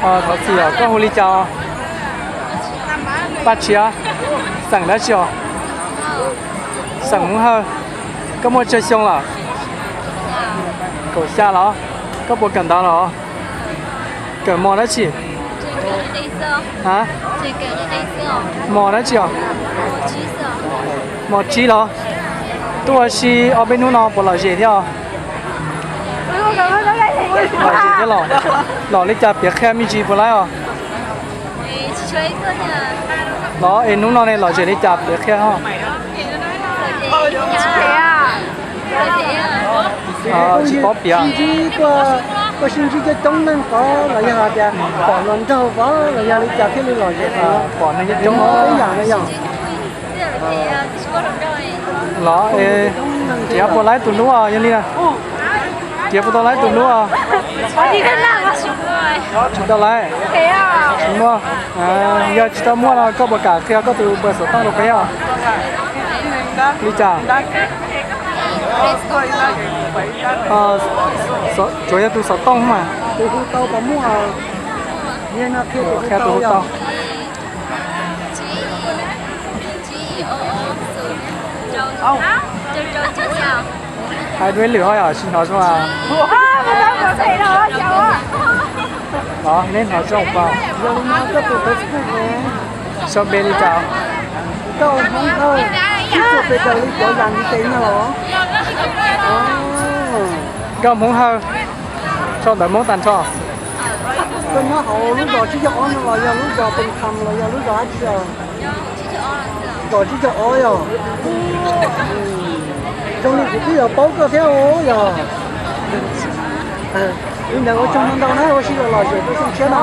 Thov txim os, koj hu li cas? Paj Tshiab. Xeem dab tsi os? Xeem Hmoob Hawj. Koj muaj tsawg xyoo lawm? Kaum xya los? Koj puas kawm ntawv los? Kawm mos dab tsi? A, mos dab tsi os? Mos tsib los? Tuaj ua si ob peb hnub no puas lom zem thiab os? Lom zem thiab los? Lom li cas piav qhia me ntsis puas laib os? Los es hnub no ne lom zem li cas piav qhia os? Tsis paub piav. Koj sib ntsib coob coob neeg qhov los yog hais tias pom hluas nraug pom los yog li cas thiaj li lom zem? Pom neeg coob coob os. Yam no yog los es, tiav puas laib tus hlub os, yog li na? Tiav puas tau laib tus hlub os? Tsis tau laib. Tsis muaj. Yog tsis tau muaj no koj puas kam qhia koj tus npawb xov tooj rau peb os? Li cas? Tsuas yog tus xov tooj mas. Tus hu tau puas muaj? Qhia tus hu tau. Hais dua lwm ho yom, tsis hnov zoo. Los neb hnov zoo pas? Sau npe li cas? Nkauj Hmoob Hawj, ib txhia pes daws li cov yas ntiv tes no los? Nkauj Hmoob Hawj, sau ntawv Hmoob tag nrho. Koj nyob hauv lub zos tsib caug ob no los yog lub zos Pes Kham los yog lub zos dab tsi os? Zos tsib caug ob yog. Zoo li kuv twb yuav paub koj thiab os yog. Li ntawd ua tsaug ntau ntau na, ua si los lom zem rau xyoo tshiab no.